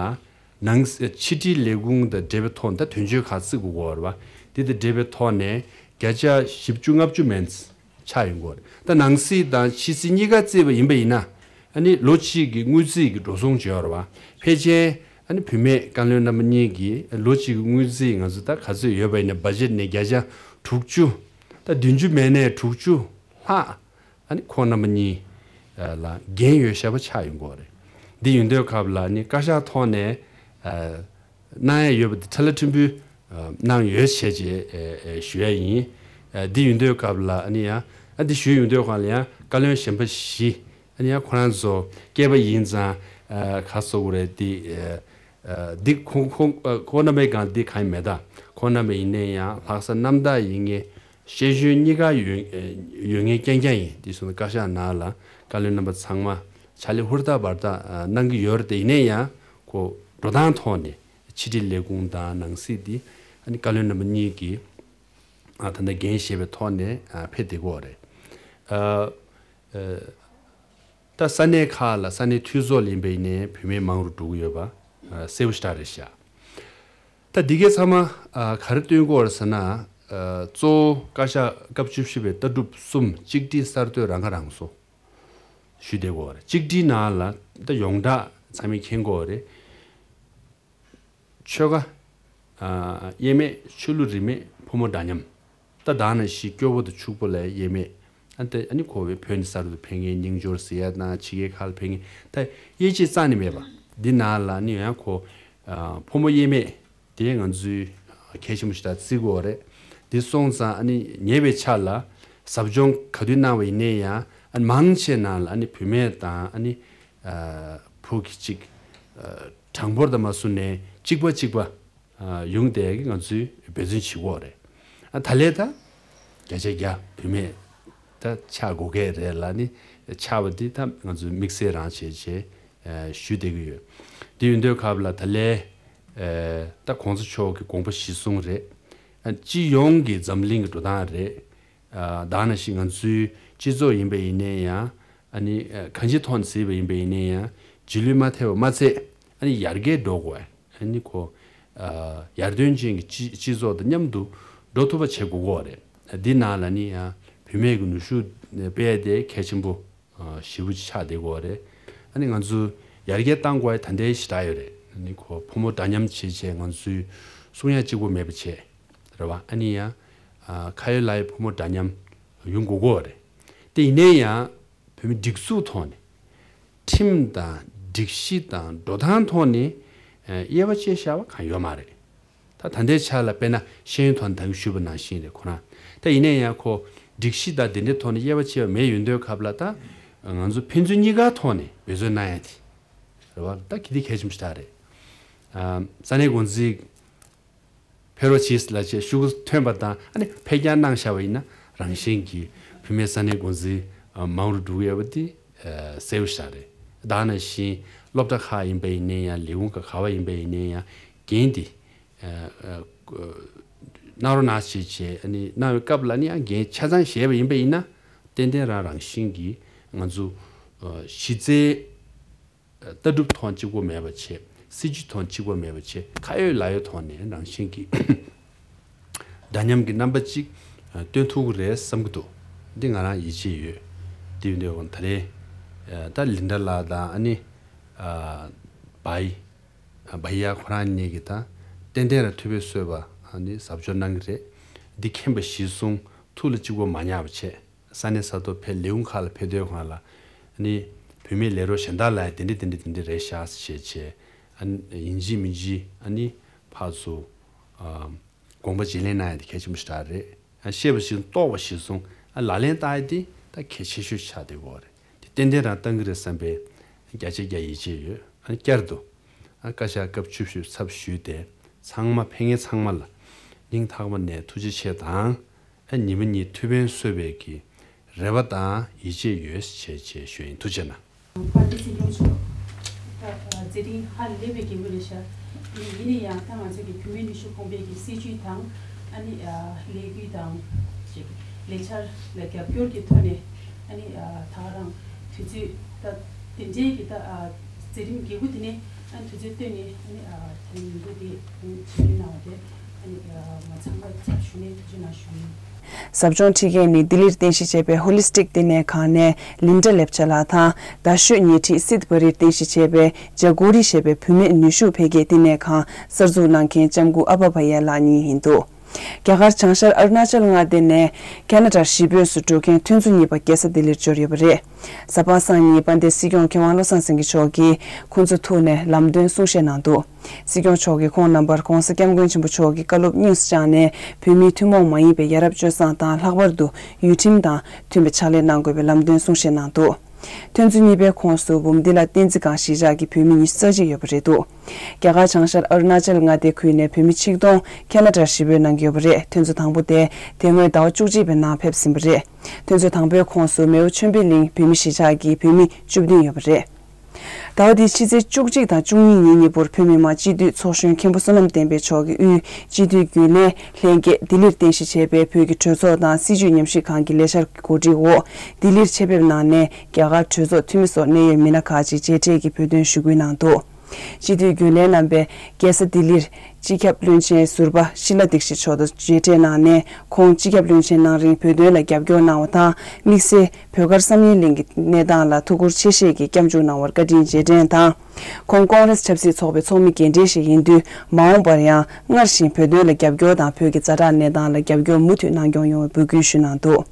ནང་ཕྱི་དྲིལ་ལས་ཁུངས་དང་འབྲེལ་བའི་ཐོག་ནས་ད་དོན་གཅོད་ཁག་བརྩི་དགོས་ཀྱི་ཡོད་རེད་བ། དེ་དང་འབྲེལ་བའི་ཐོག་ནས་བརྒྱ་ཆ་བཞི་བཅུ་ལྔ་བཅུ་མན་ཆགས་ཡོང་གི་ཡོད་རེད། ད་ནང་སྲིད་དང་ཕྱི་སྲིད་གཉིས་ཀ་བརྩིས་པ་ཡིན་པ་ཡིན་ན་ཨ་ནི་ལོ་གཅིག་གི་དངུལ་རྩིས་ཀྱི་འགྲོ་སོང་བྱས་ཡོད་རེད་བ། ཕལ་ཆེར་ཨ་ནི་བུད་མེད་བཀའ་བློན་རྣམ་པ་གཉིས་ཀྱི་ལོ་གཅིག་གི་དངུལ་རྩིས་ང་ཚོ་ད་ག་ཚོད་ཡོད་པ་ཡིན་ན་བ་ཇེཊ་ནས་བརྒྱ་ཆ་དྲུག་ཅུ། ད་བདུན་ཅུ་མན་ནས་དྲུག་ཅུ་ལྷག་ཨ་ནི་ཁོང་རྣམ་པ་གཉིས་ལ་འགན་ཡོད་བཞག་པ་ཆགས་ཡོང་གི་ཡོད་རེད། འདི་ཡིན་དུས་སྐབས་ལ་ནི་བཀའ་ཤག་ཐོག་ནས་གནང་ཡ་ཡོད་པ་འདི་ཁྲ་ལ་ཕྲན་བུ་གནང་ཡོད་བྱས་རྗེས་ཞུ་ཡ་ཡིན། འདི་ཡིན་དུས་སྐབས་ལ་ནི་ཡང་ཨ་འདི་ཞུས་ཡོང་དུས་སྒང་ལ་ཡང་བཀའ་བློན་གཞན་པ་བཞི་ཨ་ནི་ཡང་ཁོ་རང་ཚོ་སྐྱེས་པ་ཡིན་ཙང་ག་རེ་ཟེར་དགོས་རེད། འདི་འདི་ཁོང་ཁོང་ཁོང་རྣམ་པའི་སྒང་འདི་གང་ཡང་མེད། ད་ཁོང་རྣམ་པ་ཡིན་ནའི་ཡང་ལྷག་བསམ་རྣམ་དག་ཡིན་ངེས། ཤེས་ཡོན་གཉིས་ཀ་ཡོད་ཡོད་མཁན་རྐྱང་རྐྱང་ཡིན། དེ་སོང་ན་བཀའ་ཤག་ནང་ལ་བཀའ་བློན་རྣམ་པ་ཚང་མ་ཕྱག་ལས་ཧུར་ཐག་འབར་ཐག་གནང་གི་ཡོད་རེད། དེ་ཡིན་ནའི་ཡང་ཁོ་འགྲོ་སྟངས་ཐོག་ནས་ཕྱི་དྲིལ་ལས་ཁུངས་དང་ནང་སྲིད་དེ་ཨ་ནི་བཀའ་བློན་རྣམ་པ་གཉིས་ཀྱིས་ ཨ་ད་ལྟ་འགན་བཞེས་པའི་ཐོག་ནས་ཨ་ཕེབས་བསྡད་ཀྱི་ཡོད་རེད། ཨ་ཨ་ད་ས་གནས་ཁག་ལ་ས་གནས་འཐུས་ཚོགས་ལ་ཡིན་པ་ཡིན་ནའི་བུད་མེད་མང་རུ་འགྲོ་གི་ཡོད་པ་ཨ་གསལ་པོ་ཞེ་དྲག་རེད་ཤག་ད་འདི་གའི་ཚང་མ་ཨ་ག་རེ་སྟོན་གྱི་ཡོད་རེད་ཟེར་ན། ཨ་གཙོ་བོ་བཀའ་ཤག་སྐབས་བཅུ་བཞི་པའི་ལྟ་གྲུབ་གསུམ་གཅིག་སྒྲིལ་གསར་གཏོད་རང་ཁ་རང་གསོ་ཞུས་བསྡད་ཀྱི་ཡོད་རེད། གཅིག་སྒྲིལ་ནང་ལ་ད་ཡོངས་གྲགས་ཚང་མས་མཁྱེན་གྱི་ཡོད་རེད། ཆོལ་ཁ་ཨ་དབྱེ་མེད། ཆོས་ལུགས་རིས་མེད། ཕོ་མོ་འདྲ་མཉམ། ད་ད་ག་ནང་བཞིན་སྐྱོ་པོ་དང་ཕྱུག་པོ་ལ་དབྱེ་མེད། ཨ་ད་ཨ་ནི་ཁོ་བོད་ནས་ས་རུ་ཕེབས་མཁན་རྙིང་ཇོར་ཟེར་ཡ་དང་ཕྱི་རྒྱལ་ཁག་ལ་ཕེབས་མཁན་ད་དབྱེ་འབྱེད་རྩ་ནས་མེད་པ། འདི་ནང་ལ་ནི་ཡང་ཁོ་ཨ་ཕོ་མོ་དབྱེ་མེད་དེ་ང་ཚོའི་གལ་ཆེན་པོ་ཞིག་ད་བརྩི་དགོས་པ་རེད། འདི་སོང་ཙང་ཨ་ནི་ཉེ་བའི་ཆར་ལ་ཟབ་སྦྱོང་ག་དུས་གནང་བ་ཡིན་ནའི་ཡང་ཨ་ནི་མང་ཆེ་ནང་ལ་ཨ་ནི་བུད་མེད་དང་ཨ་ནི་ཨ་ཕྲུ་གུ་གཅིག་ཨ་གྲངས་འབོར་དང་མ་བཟུང་ནས་གཅིག་པ་གཅིག་པ་ཨ་ཡོང་བསྡད་ཀྱི་ང་ཚོས་འབད་བརྩོན་བྱེད་དགོས་རེད། ཨ་ད་ལས་ད་བརྒྱ་ཆ་བརྒྱ་བུད་མེད་ད་ཆགས་དགོས་ཀྱི་རེད་ལ་ནི་ཆགས་པ་འདི་ད་ང་ཚོས་དམིགས་བསལ་རང་བྱས་བྱས་ཨ་ཞུ་བསྡད་ཀྱི་ཡོད། འདི་ཡིན་དུས་སྐབས་ལ་ད་ལས་ཨ་ད་གོང་ས་མཆོག་གི་དགོངས་པ་གཞིར་བཟུང་རེད། ཨ་སྤྱི་ཡོངས་ཀྱི་འཛམ་གླིང་གི་འགྲོ་སྟངས་རེད། ཨ་ད་ག་ནང་བཞིན་ང་ཚོའི་སྤྱི་ཚོགས་ཡིན་པ་ཡིན་ནའི་ཡང་ཨ་ནི་ཨ་གང་ཅིའི་ཐོག་ནས་གཟིགས་པ་ཡིན་པ་ཡིན་ནའི་ཡང་རྗེས་ལུས་མ་ཐེབས་པ་མ་ཚད་ཨ་ནི་ཡར་རྒྱས་འགྲོ་དགོས། ཨ་ནི་ཁོ་ཨ་ཡར་ཐོན་ཅན་གྱི་སྤྱི་སྤྱི་ཚོགས་དང་མཉམ་དུ་འགྲོ་ཐུབ་པ་བྱེད་དགོས་ཀྱི་ཡོད་རེད། འདི་ནང་ལ་ནི་ཡང་བུད་མེད་ཀྱི་ནུས་ཤུགས་སྤེལ་ཡ་དེ་གལ་ཆེན་པོ་ཨ་ཞེ་པོ་ཅིག་ཆགས་བསྡད་ཀྱི་ཡོད་རེད། ཨ་ནི་ང་ཚོ་ཡར་རྒྱས་གཏང་དགོས་ཡ་ད་ལྟའི་ཞེ་དྲག་ཡོད་རེད། ཨ་ནི་ཁོ་ཕོ་མོ་འདྲ་མཉམ་བྱས་བྱས་ང་ཚོའི་གསུང་ཡ་གཅིག་པོ་མེད་པ་བྱས། རེད་བ། ཨ་ནི་ཡང་ཨ་ཁ་ཡོད་ལག་ཡོད་ཕོ་མོ་འདྲ་མཉམ་ཡོང་དགོས་ཀྱི་ཡོད་རེད། དེ་ཡིན་ནའི་ཡང་བོད་མི་སྒྲིག་འཛུགས་ཐོག་ནས་ཁྲིམས་དང་སྒྲིག་གཞི་དང་འགྲོ་སྟངས་ཐོག་ནས་ཨ་དབྱེ་བ་དཔྱད་བཞག་པ་གང་ཡོད་མ་རེད། ད་ད་ལྟའི་ཆ་ལ་དཔེར་ན་ཤེས་ཡོན་ཐོག་ནས་ད་གིན་ཞུས་པ་ནང་བཞིན་རེད་ཁོ་རང་། ད་ཡིན་ནའི་ཡང་ཁོ་སྒྲིག་གཞི་དང་དེ་འདྲའི་ཐོག་ནས་དབྱེ་བ་ཕྱེ་བ་མེད་ཡོང་དུས་སྐབས་ལ་ད་ང་ཚོ་ཕན་ཚུན་གཉིས་ཀ་ཐོག་ནས་འབད་བརྩོན་གནང་ཡ་དེ་རེད་བ། ད་གལ་དེ་གལ་ཆེན་པོ་ཞིག་ད་རེད། ཨ་ས་གནས་འགོ་འཛིན་ཕེབས་རོགས་གྱིས་ལབ་བྱས་ཤོག་གུ་ཐོན་པ་དང་ཨ་ནི་ཕེབས་སྐྱོང་གནང་བཞག་པ་ཡིན་ན་རང་བཞིན་གྱིས་བུད་མེད་ས་གནས་འགོ་འཛིན་ཨ་མང་རུ་འགྲོ་གི་ཡོད་པ་དེ་ཨ་གསལ་པོ་ཞིག་རེད། ད་ག་ནང་བཞིན་སློབ་གྲྭ་ཁག་ཡིན་པ་ཡིན་ནའི་ཡང་ལས་ཁུངས་ཁག་ག་བ་ཡིན་པ་ཡིན་ནའི་ཡང་འགན་དེ་ཨ་ཨ་གནང་རོགས་གནང་བྱས་བྱས་ཨ་ནི་གནང་བའི་སྐབས་ལ་ནི་ཡང་འགན་ཆ་ཚང་བཞེས་པ་ཡིན་པ་ཡིན་ན་ཏན་ཏན་རང་རང་བཞིན་གྱིས་ང་ཚོ་ཨ་གཞི་རྩའི་ལྟ་གྲུབ་ཐོག་གཅིག་པོ་མེད་པ་བྱས། སྲིད་ཇུས་ཐོག་གཅིག་པོ་མེད་པ་བྱས། ཁ་ཡོད་ལག་ཡོད་ཐོག་ནས་རང་བཞིན་གྱིས་འདྲ་མཉམ་གྱི་རྣམ་པ་གཅིག་སྟོན་ཐུབ་ཀྱི་རེད་བསམ་གྱི་འདུག་འདི་ང་རང་ཡིད་ཆེས་ཡོད། དེ་ཡིན་དུས་ད་རེས་ད་ལིན་ཌ་ལགས་དང་ཨ་ནི་བའི་བའི་ཡ་ཁོ་རང་གཉིས་ཀྱིས་ད་ཏན་ཏན་ར་ཐུགས་ཕན་གསོས་པ་ཨ་ནི་ཟབ་སྦྱོང་གནང་གི་རེད། འདི་མཁྱེན་པ་གཞིར་བཟུང་ཐུགས་ལ་གཅིག་པོ་མ་ཉར་བ་བྱས། ས་གནས་ས་ཐོག་ཕེབས་ལས་ཁུངས་ཁག་ལ་ཕེབས་དུས་སྒང་ལ་ཨ་ནི་བུད་མེད་ལས་རོགས་གཞན་དག་ལ་ཡང་དེ་འདྲ་དེ་འདྲ་དེ་འདྲ་རེད་ཤག་ཞེས་བྱས་ཨ་ནི་ཡིན་གཅིག་མིན་གཅིག་ཨ་ནི་ཕར་ཚུར་ཨ་དགོངས་པ་བརྗེ་ལེན་གནང་ཡ་དེ་གལ་ཆེན་པོ་ཞིག་རེད། ཨ་ཤེས་པ་ཞིག་རྟོགས་པ་ཞིག་སོང་ཨ་ལག་ལེན་བསྟར་ཡ་དེ་ད་གལ་ཆེ་ཤོས་ཆགས་བསྡད་ཀྱི་ཡོད་རེད། དེ་ཏན་ཏན་རང་བཏང་གི་རེད་བསམ་པའི་བརྒྱ་ཆ་བརྒྱ་ཡིད་ཆེས་ཡོད། ཨ་ནི་བསྐྱར་དུ་ཨ་བཀའ་ཤག་སྐབས་བཅུ་བཞི་ཚབ་ཞུས་ཏེ་ཚང་མ་ཕེབས་མཁན་ཚང་མ་ལ་སྙིང་ཐག་པ་ནས་ཐུགས་རྗེ་ཆེ་དང་། ཨ་ཉི་མ་གཉིས་ཐུགས་ཕན་གསོས་པའི་གི་རེ་བ་དང་ཡིད་ཆེས་ཡོད་ཞེས་བྱས་ཞུ་ཡིན། ཐུགས་རྗེ་གནང་། ཕར་དེ་སྲིད་སྐྱོང་མཆོག་ད་མཛད་རིམ་ཧ་ལས་པའི་རྒྱས་པོ་རེད་ཤག་ཡིན་ནའི་ཡང་ད་ང་ཚོ་གི་བུད་མེད་ནུས་ཤུགས་གོང་སྤེལ་གྱི་སྲིད་ཇུས་དང་ཨ་ནི་ལས་འགུལ་དང་ཅིག་ལས་འཆར་ལ་རྒྱབ་སྐྱོར་གྱི་ཐོག་ནས་ཨ་ནི་ད་ག་རང་དུས་ཚོད་ད་དེ་འདྲའི་གི་ད་མཛད་རིམ་རྒྱས་པོ་དེ་ནས་ཨ་ནི་དུས་ཚོད་བཏོན་ནས་ཨ་ནི་ད་ཉིན་གུང་དེ་ཨ་ནི་ཆིབས་བསྒྱུར་གནང་བ་དེ་ཨ་ནི་མ་ཚང་མ་ཚབ་ཞུ་ནས་ཐུགས་རྗེ་གནང་ཞུ་ཡིན། ཟབ་སྦྱོང་ཁྲིད་མཁན་ནི་ལྡི་ལིར་རྟེན་གཞི་བྱས་པའི་ཧོ་ལི་སི་ཊིག་བསྟི་གནས་ཁང་ནས་ལིན་ཌ་ལེབ་ཅ་ལགས་དང་རྡ་ཤོད་ཉེ་འཁྲིས་སིད་བ་རིར་རྟེན་གཞི་བྱས་པའི་ཇ་གོ་རི་ཞེས་པའི་བུད་མེད་ནུས་ཤུགས་འཕེལ་རྒྱས་བསྟི་གནས་ཁང་གསར་འཛུགས་གནང་མཁན་ལྕམ་སྐུ་ཨ་བྷ་བྷ་ཡ་ལགས་གཉིས་ཡིན་འདུག་རྒྱ་གར་བྱང་ཤར་ཨ་རུ་ན་ཅལ་མངའ་སྡེ་ནས་ཁེ་ན་ཌར་གཞིས་སྤོས་སུ་འགྲོ་མཁན་ཐོན་རྫས་གཉིས་པ་རྒྱལ་ས་ལྡི་ལིར་འབྱོར་ཡོད་པ་རེད། གཟའ་པ་སངས་ཉིན་དཔལ་ལྡན་སྲིད་སྐྱོང་མཁས་དབང་བློ་བཟང་སེང་གེ་མཆོག་གིས་ཁོང་ཚོ་ཐུག་ནས་ལམ་སྟོན་གསུང་བཤད་གནང་འདུག་སྲིད་སྐྱོང་མཆོག་གིས་ཁོང་རྣམ་པར་༧གོང་ས་༧སྐྱབས་མགོན་ཆེན་པོ་མཆོག་གི་བཀའ་སློབ་སྙིང་སུ་བཅངས་ནས་བོད་མིའི་ཐུན་མོང་མ་ཡིན་པའི་ཡ་རབས་སྤྱོད་བཟང་དང་ལྷག་པར་དུ་ཡུལ་ཁྲིམས་དང་མཐུན་པའི་ཕྱག་ལས་གནང་དགོས་པའི་ལམ་སྟོན་གསུང་བཤད་གནང་འདུག་ཐོན་རྫས་གཉིས་པའི་ཁོངས་སུ་འབུམ་སྡེ་ལ་བསྟན་འཛིན་སྒང་གཞིས་ཆགས་ཀྱི་བོད་མི་ཉི་ཤུ་རྩ་གཅིག་ཡོད་པ་རེད་འདུག་རྒྱ་གར་བྱང་ཤར་ཨ་རུ་ན་ཅལ་མངའ་སྡེ་ཁུལ་ནས་བོད་མི་ཆིག་སྟོང་ཁེ་ན་ཌར་གཞིས་སྤོས་གནང་གི་ཡོད་པ་རེད། ཐོན་རྫས་དང་པོ་དེ་དེ་སྔོན་ཟླ་བ་བཅུ་གཅིག་པའི་ནང་ཕེབས་ཟིན་པ་རེད། ཐོན་རྫས་དང་པོའི་ཁོངས་སུ་མེའོ་ཆོས་འཕེལ་གླིང་བོད་མི་གཞིས་ཆགས་ཀྱི་བོད་མི་བཅུ་བདུན་ཡོད་པ་རེད། ཟླ་བ་འདིའི་ཕྱི་ཚེས་བཅུ་གཅིག་དང་བཅུ་གཉིས་ཉིན་གཉིས་པོར་བོད་མི་མང་སྤྱི་འཐུས་ཚོགས་གཞོན་མཁན་པོ་བསོད་ནམས་བསྟན་འཕེལ་མཆོག་གིས་དབུས་སྤྱི་འཐུས་རྒྱུན་ལས་ལྷན་རྒྱས་ལྡི་ལིར་རྟེན་གཞི་བྱས་པའི་བོད་ཀྱི་གྲོས་ཚོགས་དང་སྲིད་བྱུས་ཉམས་ཞིབ་ཁང་གི་ལས་འཆར་གྱི་གོ་སྒྲིག་འོག་ལྡི་ལིར་ཆེད་ཕེབས་གནང་ནས་རྒྱ་གར་གྲོས་ཚོགས་འཐུས་མི་སོགས་གནད་ཡོད་མི་སྣ་ཁག་ཅིག་མཇལ་འཕྲད་ཀྱིས་བོད་དོན་ཞུ་སྐུལ་གནང་འདུག་སྤྱི་འཐུས་རྒྱུན་ལས་རྣམ་པས་རྒྱལ་ས་ལྡི་ལིར་སྤྱི་ཁྱབ་བློན་ཆེན་ཟུར་པ་ཤི་ལ་དིག་ཤི་མཆོག་དང་མཇལ་འཕྲད་གནང་ནས། ཁོང་སྤྱི་ཁྱབ་བློན་ཆེན་གནང་རིང་བོད་དོན་ལ་རྒྱབ་སྐྱོར་གནང་བ་དང་། དམིགས་བསལ་བོད་མཁར་བསམ་ཡས་གླིང་གི་གནས་སྟངས་ལ་ཐུགས་ཁུར་ཆེ་བཞེས་ཀྱིས་སྐྱབས་འཇུག་གནང་བར་བཀའ་དྲིན་རྗེས་དྲན་དང་། ཁོང་ཀོང་རེས་ཆབ་སྲིད་ཚོགས་པའི་ཚོགས་མི་རྒན་གྲས་ཤིག་ཡིན་དུས། མ་འོངས་པར་ཡང་སྔར་བཞིན་བོད་དོན་ལ་རྒྱབ་སྐྱོར་དང་། བོད་ཀྱི་ཛ་དྲག་གནས་སྟངས་ལ་རྒྱབ་སྐྱོར་མུ་མཐུད་གནང་སྐྱོང་ཡོང་བའི་འབོད་སྐུལ་ཞུས་གནང་འདུག་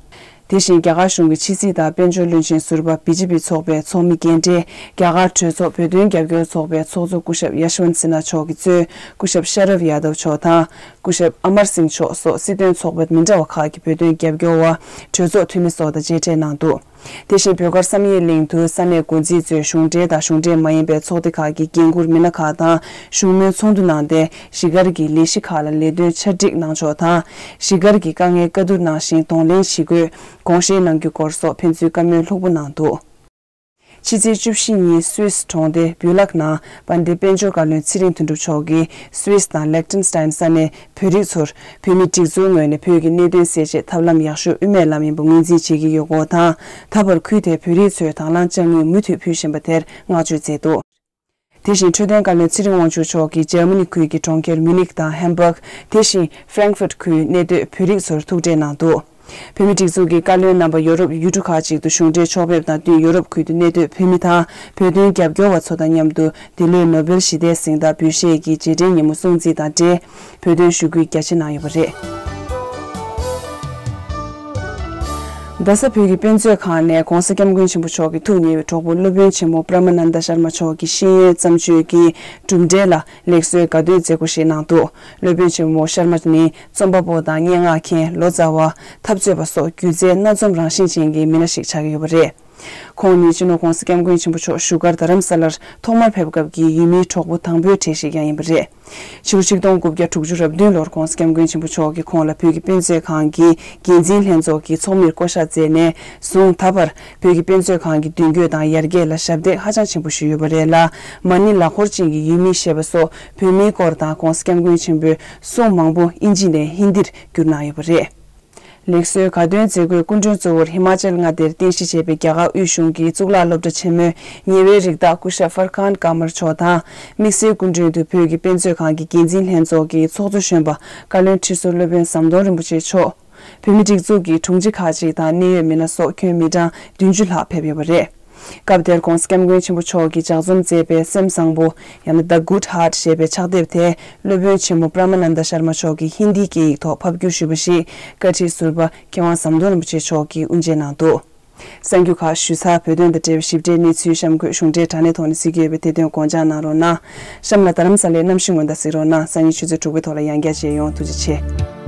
དེ་བཞིན་རྒྱ་གར་གཞུང་གི་ཕྱི་སྲིད་དང་དཔལ་འབྱོར་བློན་ཆེན་ཟུར་པ། བི་ཇེ་པི་ཚོགས་པའི་ཚོགས་མི་རྒན་གྲས། རྒྱ་གར་གྲོས་ཚོགས་བོད་དོན་རྒྱབ་སྐྱོར་ཚོགས་པའི་ཚོགས་གཙོ་སྐུ་ཞབས་ཡ་ཤི་ཝན་སི་ན་མཆོག་གིས་གཙོས་སྐུ་ཞབས་ཤ་རབ་ཡ་དབ་མཆོག་དང་། སྐུ་ཞབས་ཨ་མར་སིང་མཆོག་སོགས་སྲིད་དོན་ཚོགས་པ་མི་འདྲ་བ་ཁག་གི་བོད་དོན་རྒྱབ་སྐྱོར་བ། གྲོས་ཚོགས་འཐུས་མི་སོགས་དང་མཇལ་འཕྲད་གནང་འདུག་དེ་བཞིན་བོད་མཁར་བསམ་ཡས་གླིང་དུ་ས་གནས་འགོ་འཛིན་ཚོས་གཞུང་འབྲེལ་དང་གཞུང་འབྲེལ་མ་ཡིན་པའི་ཚོགས་སྡེ་ཁག་གི་འགན་འཁུར་མི་སྣ་ཁག་དང་བཞུགས་མོལ་ཚོགས་འདུ་གནང་སྟེ། གཞིས་སྒར་གྱི་ལས་གཞི་ཁག་ལ་ལས་དོན་ཆ་སྒྲིག་གནང་ཕྱོགས་དང་། གཞིས་སྒར་གྱི་དཀའ་ངལ་བཀའ་བསྡུར་གནང་ཞིང་གདོང་ལེན་ཇི་དགོས་དགོངས་བཞེས་གནང་རྒྱུ་སྐོར་སོགས་ཕན་ཚུན་བཀའ་མོལ་ལྷུག་པོ་གནང་འདུག་ཕྱི་ཚེས་བཅུ་བཞི་ཉིན་སུད་སི་གྲོང་སྡེ་བྷུ་ལག་ནང་དཔལ་ལྡན་དཔལ་འབྱོར་བཀའ་བློན་ཚེ་རིང་དོན་གྲུབ་མཆོག་གིས་སུད་སི་དང་ལེག་ཏེན་སི་ཏན་ས་གནས་བོད་རིགས་ཚོར་བོད་མིའི་སྒྲིག་འཛུགས་ངོས་ནས་བོད་ཀྱི་གནད་དོན་སེལ་ཆེད་ཐབས་ལམ་ཡག་ཤོས་དབུ་མའི་ལམ་ཡིན་པ་ངོས་འཛིན་བྱེད་ཀྱི་ཡོད་སྐོར་དང་། ད་བར་ཁུལ་དེའི་བོད་རིགས་ཚོས་དང་བླངས་དཔྱ་དངུལ་མུ་མཐུད་ཕུལ་བཞིན་པ་དེར་བསྔགས་བརྗོད་མཛད་འདུག་དེ་བཞིན་འཕྲོད་བསྟེན་བཀའ་བློན་ཚེ་རིང་དབང་ཕྱུག་མཆོག་གིས་འཇར་མ་ནི་ཁུལ་གྱི་གྲོང་ཁྱེར་མིའུ་ནིག་དང་ཧེམ་བྷག་དེ་བཞིན་ཧྥ་རེང་ཧྥུར་ཁུལ་གནས་སྡོད་བོད་རིགས་ཚོར་ཐུག་འཕྲད་གནང་འདུག་བོད་མིའི་སྒྲིག་འཛུགས་ཀྱི་བཀའ་བློན་རྣམ་པ་ཡོ་རོབ་ཡུལ་གྲུ་ཁག་ཅིག་ཏུ་གཞུང་འབྲེལ་ཕྱོགས་ཕེབས་དང་བསྟུན། ཡོ་རོབ་ཁུལ་དུ་གནས་སྡོད་བོད་མི་དང་བོད་དོན་རྒྱབ་སྐྱོར་བ་ཚོ་དང་མཉམ་དུ་འདི་ལོའི་ནོ་བེལ་ཞི་བདེའི་གཟེངས་རྟགས་འབུལ་བཞེས་ཀྱི་རྗེས་དྲན་ཉིན་མོ་སྲུང་བརྩི་དང་འབྲེལ་བོད་དོན་ཞུ་སྐུལ་རྒྱ་ཆེ་གནང་ཡོད་པ་རེད། རྡ་ས་བོད་ཀྱི་དཔེ་མཛོད་ཁང་ནས་༸གོང་ས་༸སྐྱབས་མགོན་ཆེན་པོ་མཆོག་གི་ཐུགས་ཉེ་བའི་གྲོགས་པོ་སློབ་དཔོན་ཆེན་མོ་པྲ་མ་ནན་ད་ཤར་མ་མཆོག་གི་ཤེས་ཡོན་བརྩམས་ཆོས་ཀྱི་གྲུབ་འབྲས་ལ་ལེགས་གསོའི་དགའ་སྟོན་མཛད་སྒོ་ཞིག་གནང་འདུག་སློབ་དཔོན་ཆེན་མོ་ཤར་མ་ནི་རྩོམ་པ་པོ་དང་སྙན་ངག་མཁན། ལོ་ཙཱ་བ། འཐབ་རྩོད་པ་སོགས་སྒྱུ་རྩལ་སྣ་འཛོམས་རང་བཞིན་ཅན་གྱི་མི་སྣ་ཞིག་ཆགས་ཀྱི་ཡོད་པ་རེད། ཁོང་ནི་སྤྱི་ནོར་༸གོང་ས་༸སྐྱབས་མགོན་ཆེན་པོ་མཆོག་བཞུགས་སྒར་རྡ་རམ་ས་ལར་ཐོག་མར་ཕེབས་སྐབས་ཀྱི་ཡུལ་མིའི་གྲོགས་པོ་དང་པོའི་གྲས་ཤིག་ཀྱང་ཡིན་པ་རེད། ཕྱི་ལོ་ཆིག་སྟོང་དགུ་བརྒྱ་དྲུག་ཅུ་རེ་བདུན་ལོར་༸གོང་ས་༸སྐྱབས་མགོན་ཆེན་པོ་མཆོག་གིས་ཁོང་ལ་བོད་ཀྱི་དཔེ་མཛོད་ཁང་གི་འགན་འཛིན་ལྷན་ཚོགས་ཀྱི་ཚོགས་མིར་བསྐོ་བཞག་མཛད་ནས་བཟུང་། ད་བར་བོད་ཀྱི་དཔེ་མཛོད་ཁང་གི་མདུན་སྐྱོད་དང་ཡར་རྒྱས་ལ་ཞབས་འདེགས་ཧ་ཅང་ཆེན་པོ་ཞུས་ཡོད་པ་རེད་ལ། མ་ཎི་ལག་འཁོར་ཅན་གྱི་ཡུལ་མིའི་བཞེད་པ་སོགས་བོད་མིའི་སྐོར་དང་༸གོང་ས་༸སྐྱབས་མགོན་ཆེན་པོའི་གསུང་མང་པོ་ཨིན་ཇི་ནས་ཧིན་དིར་བསྒྱུར་གནང་ཡོད་པ་རེད། ལེགས་གསོའི་དགའ་སྟོན་མཛད་སྒོའི་སྐུ་མགྲོན་གཙོ་བོར་ཧི་མ་ཅལ་མངའ་སྡེར་རྟེན་གཞི་བྱས་པའི་རྒྱ་གར་དབུས་གཞུང་གི་གཙུག་ལག་སློབ་གྲྭ་ཆེན་མོའི་ཉེ་བའི་རིགས་བདག་སྐུ་ཞབས་ཧྥར་ཁཱན་ཀ་མར་མཆོག་དང་། དམིགས་བསལ་སྐུ་མགྲོན་དུ་བོད་ཀྱི་དཔེ་མཛོད་ཁང་གི་འགན་འཛིན་ལྷན་ཚོགས་ཀྱི་ཚོགས་གཙོ་གཞོན་པ་བཀའ་བློན་ཁྲི་ཟུར་སློབ་དཔོན་ཟམ་གདོང་རིན་པོ་ཆེ་མཆོག་བོད་མིའི་སྒྲིག་འཛུགས་ཀྱི་དྲུང་ཆེ་ཁག་ཅིག་དང་གནད་ཡོད་མི་སྣ་སོགས་ཁྱོན་མི་གྲངས་བདུན་ཅུ་ལྷག་ཕེབས་ཡོད་པ་རེད། སྐབས་དེར་༸གོང་ས་༸སྐྱབས་མགོན་ཆེན་པོ་མཆོག་གིས་ལྗགས་རྩོམ་མཛད་པའི་སེམས་བཟང་པོ། ཡང་ན་The Good Heart ཞེས་པའི་ཕྱག་དེབ་དེ་སློབ་དཔོན་ཆེན་མོ་པྲ་མ་ནན་ད་ཤར་མ་མཆོག་གིས་ཧིན་དིའི་སྐད་ཡིག་ཐོག་ཕབ་བསྒྱུར་ཞུས་པ་ཞིག་བཀའ་ཁྲི་ཟུར་པ་མཁས་དབང་ཟམ་གདོང་རིན་པོ་ཆེ་མཆོག་གིས་དབུ་འབྱེད་གནང་འདུག་གསར་འགྱུར་ཁག་ཞུ་ཚར། བོད་དོན་དང་འབྲེལ་བའི་ཞིབ་ཕྲའི་གནས་ཚུལ་གཤམ་འཁོད་གཞུང་འབྲེལ་དྲ་གནས་ཐོག་ནས་གཟིགས་ཀྱི་ཡོད་པས་དེ་དོན་དགོངས་འཇགས་གནང་རོགས་གནང་། གཤམ་ལ་རྡ་རམ་ས་ལའི་གནམ་གཤིས་སྔོན་བརྡ་གཟིགས་རོགས་གནང་། སང་ཉིན་ཆུ་ཚོད་དྲུག་པའི་ཐོག་ལ་ཡང་བསྐྱར་མཇལ་ཡོང་། ཐུགས་རྗེ་ཆེ།